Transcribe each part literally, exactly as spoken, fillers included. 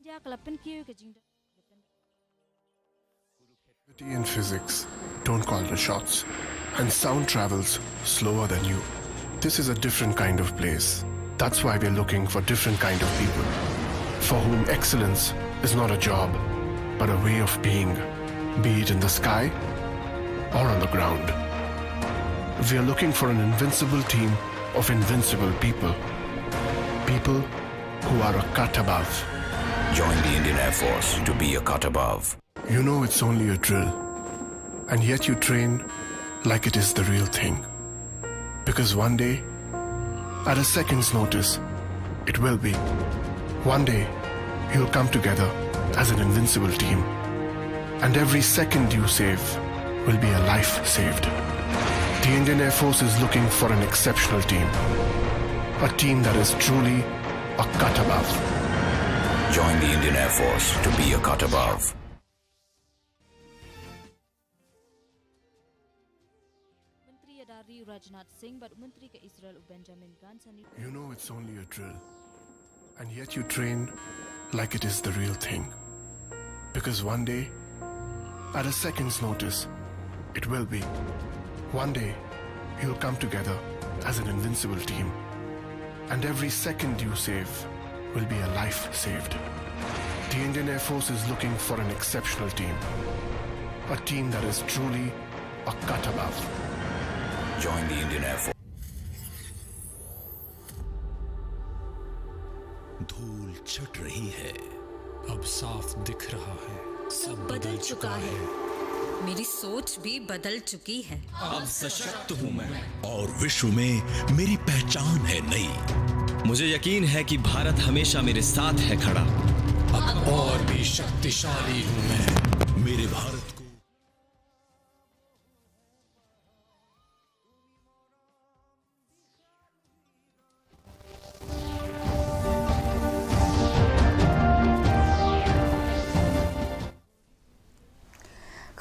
India ka la pynkiew ka jingdon. Gravity and physics don't call the shots, and sound travels slower than you. This is a different kind of place. That's why we're looking for different kind of people, for whom excellence is not a job, but a way of being, be it in the sky or on the ground. We are looking for an invincible team of invincible people, people who are a cut above. Join the Indian Air Force to be a cut above. You know it's only a drill, and yet you train like it is the real thing. Because one day, at a second's notice, it will be. One day, you'll come together as an invincible team, and every second you save will be a life saved. The Indian Air Force is looking for an exceptional team, a team that is truly a cut above. Join the Indian Air Force to be a cut above. Myntri Yada Ri u Rajnath Singh bad u Myntri ka Israel u Benjamin Gantz. You know it's only a drill, and yet you train like it is the real thing. Because one day, at a second's notice, it will be. One day, you'll come together as an invincible team, and every second you save will be a life saved. The Indian Air Force is looking for an exceptional team, a team that is truly a cut above. Join the Indian Air Force. धूल छट रही है। अब साफ दिख रहा है। सब बदल चुका है। मेरी सोच भी बदल चुकी है। अब सशक्त हूँ मैं। और विश्व में मेरी पहचान है नई। मुझे यकीन है कि भारत हमेशा मेरे साथ है खड़ा। अब और भी शक्तिशाली हूँ मैं। मेरे भारत को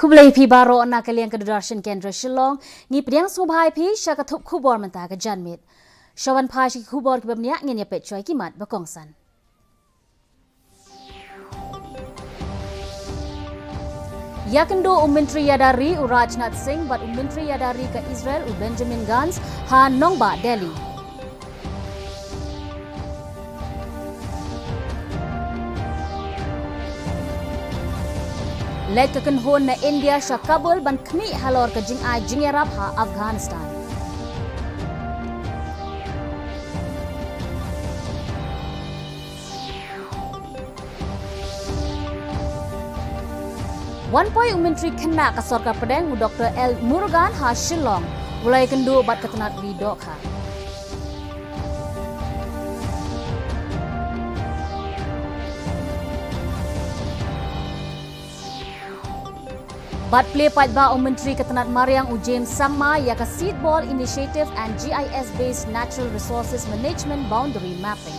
Khublei phi baroh na ka liang ka Doordarshan Kendra Shillong. Ngi pdiang sngewbha ïa phi sha ka thup khubor mynta ka janmiet. Sha wan phai sha ki khubor kiba bniah, ngin ïa peit shuwa ïa ki mat ba kongsan. Ïakynduh u Myntri Ïada Ri u Rajnath Singh bad u Myntri Ïada Ri ka Israel u Benjamin Gantz ha nongbah Delhi. Leit ka kynhun na India sha Kabul ban khmih halor ka jingai jingïarap ha Afghanistan. Wan poi u Myntri Khynnah ka Sorkar Pdeng u Doctor L Murugan ha Shillong, u la ïakynduh bad ka tnat ri dohkha. Bad plie paidbah u Myntri ka tnat mariang u James Sangma ïa ka Seed Ball Initiative and G I S Based Natural Resources Management Boundary Mapping.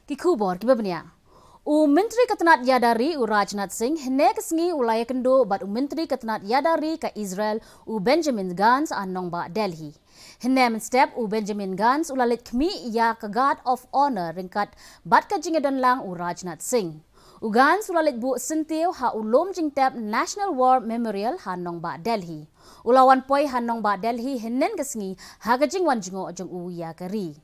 Ki khubor kiba bniah. U Myntri ka tnat Ïada Ri u Rajnath Singh hynne ka sngi u la ïakynduh bad u Myntri ka tnat Ïada Ri ka Israel u Benjamin Gantz ha nongbah Delhi. Hynne mynstep u Benjamin Gantz u la leit khmih ïa ka Guard of Honor ryngkat bad ka jingïadonlang u Rajnath Singh. U Gantz u la leit buh syntiew ha u lum jingtep National War Memorial ha nongbah Delhi. U la wan poi ha nongbah Delhi hynne ka sngi ha ka jingwan jngoh jong u ïa ka ri.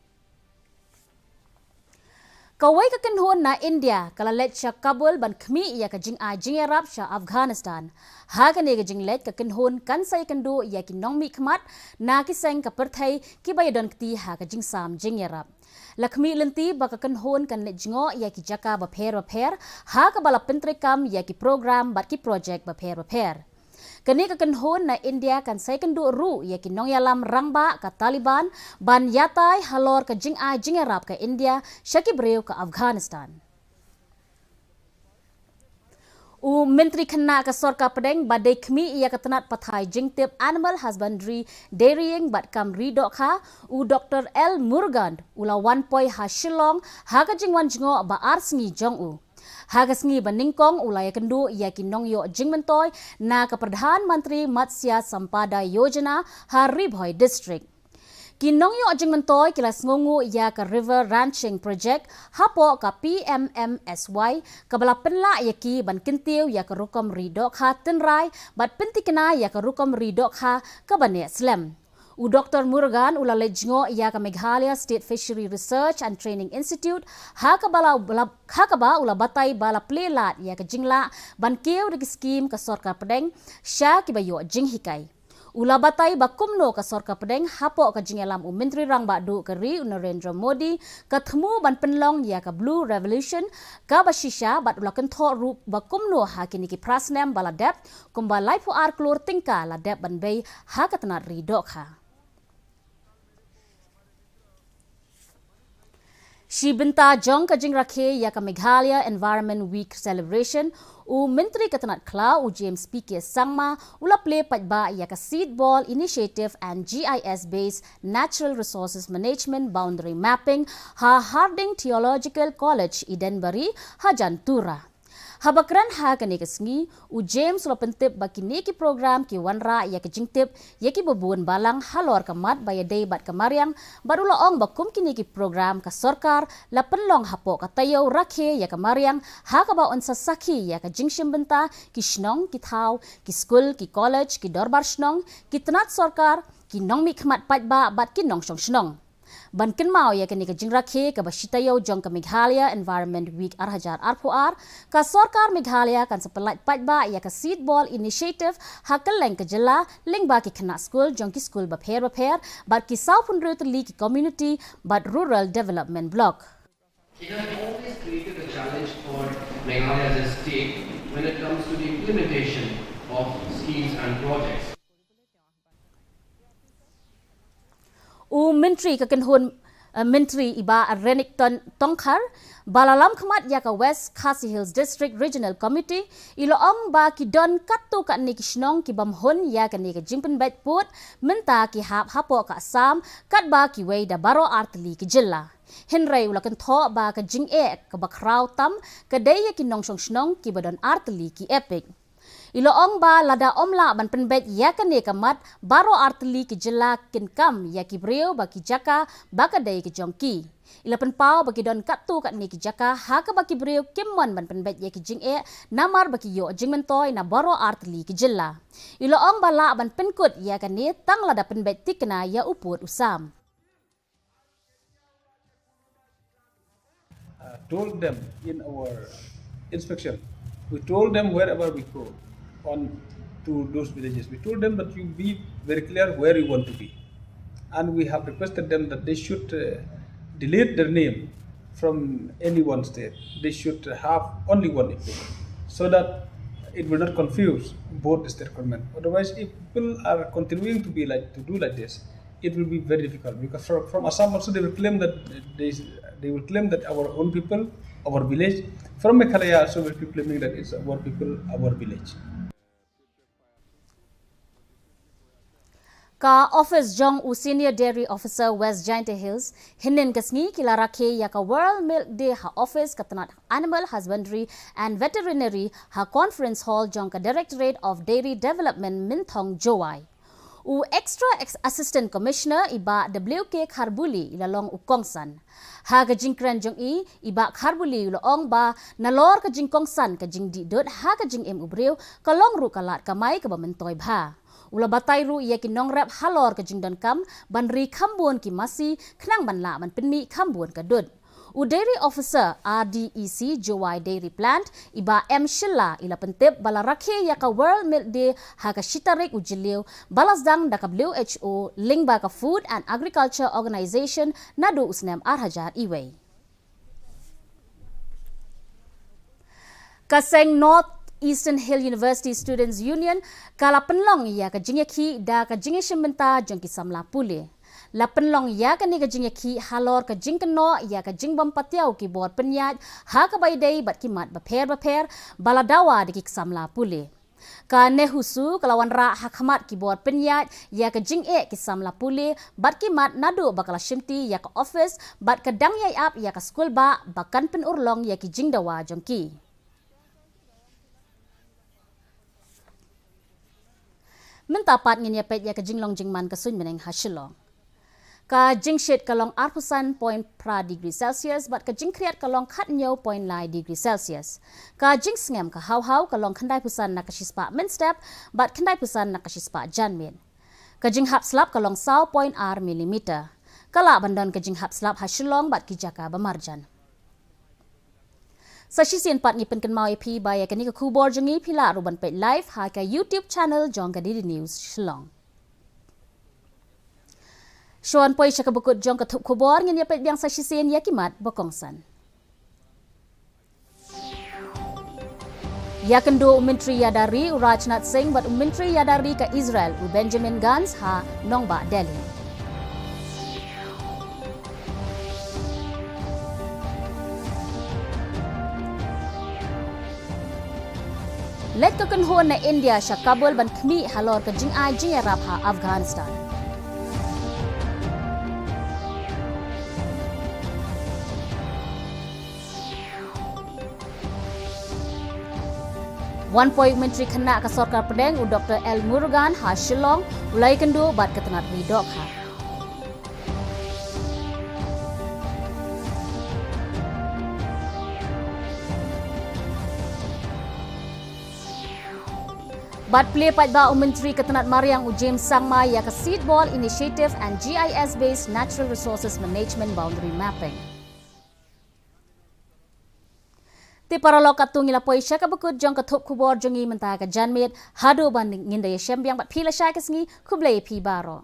Kawei ka kynhun na India ka la leit sha Kabul ban khmih ïa ka jingai jingïarap sha Afghanistan. Ha kane ka jingleit ka kynhun kan sa ïakynduh ïa ki nongmihkhmat na ki seng ka pyrthei kiba ïadon kti ha ka jingsam jingïarap. La khmih lynti ba ka kynhun kan leit jngoh ïa ki jaka bapher bapher ha kaba la pyntreikam ïa ki program bad ki projek bapher bapher. Kane ka kynhun na India kan sa ïakynduh ruh ïa ki nongïalam rangbah ka Taliban ban ïatai halor ka jingai jingïarap ka India sha ki briew ka Afghanistan. U Myntri Khynnah ka Sorkar Pdeng ba dei khmih ïa ka tnat pathai jingtip Animal Husbandry, Dairying bad Kam Ri Dohkha, u Doctor L Murugan, u la wan poi ha Shillong ha ka jingwan jngoh ba ar sngi jong u. Ha ka sngi ba nyngkong u la ïakynduh ïa ki nongïoh jingmyntoi na ka Pradhan Mantri Matsya Sampada Yojana ha Ri Bhoi District. Ki nongïoh jingmyntoi ki la sngewnguh ïa ka River Ranching Project hapoh ka P M M S Y, kaba la pynlah ïa ki ban kyntiew ïa ka rukom ri dohkha tynrai bad pyntikna ïa ka rukom ri dohkha kaba neh slem. U Doktor Murugan u la leit jngoh ïa ka Meghalaya State Fishery Research and Training Institute, ha kaba la, la, ha kaba u la batai ba la plie lad ïa ka jinglah ban kiew da ki skim ka sorkar pdeng sha kiba ïoh jinghikai. U la batai ba kumno ka sorkar pdeng hapoh ka jingïalam u Myntri Rangbah Duh ka ri u Narendra Modi ka thmu ban pynlong ïa ka Blue Revolution kaba shisha, bad u la kynthoh ruh ba kumno ha kine ki phra snem ba la dep, kumba laiphew ar klur tyngka la dep ban bei ha ka tnat ri dohkha. Shi bynta jong ka jingrakhe ïa ka Meghalaya Environment Week celebration, u Myntri ka tnat khlaw u James P K Sangma u la plie paidbah ïa ka Seed Ball Initiative and G I S Based Natural Resources Management Boundary Mapping ha Harding Theological College, Edenbari, hajan Tura. Haba kren ha kane ka sngi, u James u la pyntip ba kine ki program ki wanrah ïa ka jingtip ïa kiba bun balang halor ka mat ba ïadei bad ka mariang, bad u la ong ba kum kine ki program ka sorkar la pynlong hapoh ka taïew rakhe ïa ka mariang, ha kaba yn sa sakhi ïa ka jingshim bynta ki shnong, ki thaw, ki skul, ki college, ki dorbar shnong, ki tnat sorkar, ki nongmihkhmat paidbah bad ki nongshong shnong. Ban kynmaw ïa kane ka jingrakhe kaba shi taïew jong ka Meghalaya Environment Week ar hajar arphew ar, ka sorkar Meghalaya kan sa pynlait paidbah ïa ka Seed Ball Initiative ha kylleng ka jylla, lyngba ki khynnah skul jong ki skul bapher bapher bad ki sawphew hynriew tylli ki community bad rural development block. It has always created a challenge for Meghalaya as a state when it comes to the implementation of schemes and projects. U Myntri ka kynhun, eh, Myntri i Bah Renikton Tongkhar, ba la lam khmat ïa ka West Khasi Hills District Regional Committee, i la ong ba ki don katto katne ki shnong ki bym hun ïa kane ka jingpynbeit pud, mynta ki hap hapoh ka Assam, katba kiwei da baroh artylli ki jylla. Hynrei u la kynthoh ba ka jingeh kaba khraw tam ka dei ïa ki nongshong shnong kiba don artylli ki EPIC. I la ong ba lada ym lah ban pynbeit ïa kane ka mat, baroh artylli ki jylla kin kam ïa ki briew ba ki jaka ba ka dei ka jong ki. I la pynpaw ba ki don katto katne ki jaka ha kaba ki briew kim mon ban pynbeit ïa ki jingeh, namar ba ki ïoh jingmyntoi na baroh artylli ki jylla. I la ong ba lah ban pynkut ïa kane tang lada pynbeit thikna ïa u pud u sam. Uh, told them in our inspection, we told them wherever we go on to those villages, we told them that you be very clear where you want to be. And we have requested them that they should, uh, delete their name from any one state. They should have only one EPIC so that it will not confuse both the state government. Otherwise, if people are continuing to be like, to do like this, it will be very difficult because from, from Assam also they will claim that they, they will claim that our own people, our village. From Meghalaya also will be claiming that it's our people, our village. Ka office jong u Senior Dairy Officer West Jaintia Hills, hynnin ka sngi ki la rakhe ïa ka World Milk Day ha office ka tnat Animal Husbandry and Veterinary ha Conference Hall jong ka Directorate of Dairy Development, Mynthong, Jowai. U Extra Ex-, Assistant Commissioner i Bah W K Kharbuli i la long u kongsan. Ha ka jingkren jong i, i Bah Kharbuli u la ong ba nalor ka jingkongsan ka jingdih dud ha ka jingim u briew ka long ruh ka lad kamai kaba myntoi bha. U la batai ruh ïa ki nongrep halor ka jingdonkam ban ri kham bun ki masi khnang ban lah ban pynmih kham bun ka dud. U Dairy Officer R D E C Jowai Dairy Plant, i Bah M Shylla, i la pyntip ba la rakhe ïa ka World Milk Day ha ka shi tarik u Jylliew, ba la sdang da ka W H O lyngba ka Food and Agriculture Organization naduh u snem ar hajar iwei. Ka seng North Eastern Hill University Students Union ka la pynlong ïa ka jingïakhih da ka jingïashim bynta jong ki samla pule. La pynlong ïa kane ka jingïakhih halor ka jingkynnoh ïa ka jingbym patiaw ki bor pynïaid ha kaba ïadei bad ki mat bapher bapher ba la dawa da ki samla pule. Ka NEHUSU ka la wanrah ha khmat ki bor pynïaid ïa ka jingeh ki samla pule bad ki mat naduh ba ka la shimti ïa ka office bad ka dang ïai ap ïa ka skul bah ba kan pynurlong ïa ki jingdawa jong ki. Mynta pat ngin ïa peit ïa ka jinglong jingman ka suiñ bneng ha Shillong. Ka jingshit ka long arphew san point phra degree Celsius bad ka jingkhriat ka long khathynñiew point lai degree Celsius. Ka jingsngem ka haw haw ka long khyndai phew san na ka shispah mynstep bad khyndai phew san na ka shispah janmiet. Ka jinghap slap ka long saw point ar millimeter. Ka lah ban don ka jinghap slap ha Shillong bad ki jaka ba marjan. Sa shisien pat ngi pynkynmaw ïa phi ba ïa kane ka khubor jong ngi phi lah ruh ban peit live ha ka YouTube channel jong ka D D News Shillong. Shuwa ngi poi sha kaba kut jong ka thup khubor, ngin ïa peit biang sa shisien ïa ki mat ba kongsan. Ïakynduh u Myntri Ïada Ri u Rajnath Singh bad u Myntri Ïada Ri ka Israel u Benjamin Gantz ha nongbah Delhi. Leit ka kynhun na India sha Kabul ban khmih halor ka jingai jingïarap ha Afghanistan. Wan poi u Myntri Khynnah ka Sorkar Pdeng u Doktor L Murugan ha Shillong, u la ïakynduh bad ka tnat ri dohkha. Bad plie paidbah u Myntri ka tnat mariang u James Sangma ïa ka Seed Ball Initiative and G I S Based Natural Resources Management Boundary Mapping. Te paralok, katto ngi la poi sha kaba kut jong ka thup khubor jong ngi mynta ka janmiet, haduh ban ngin da ïashem biang bad phi lashai ka sngi, khublei ïa phi baroh.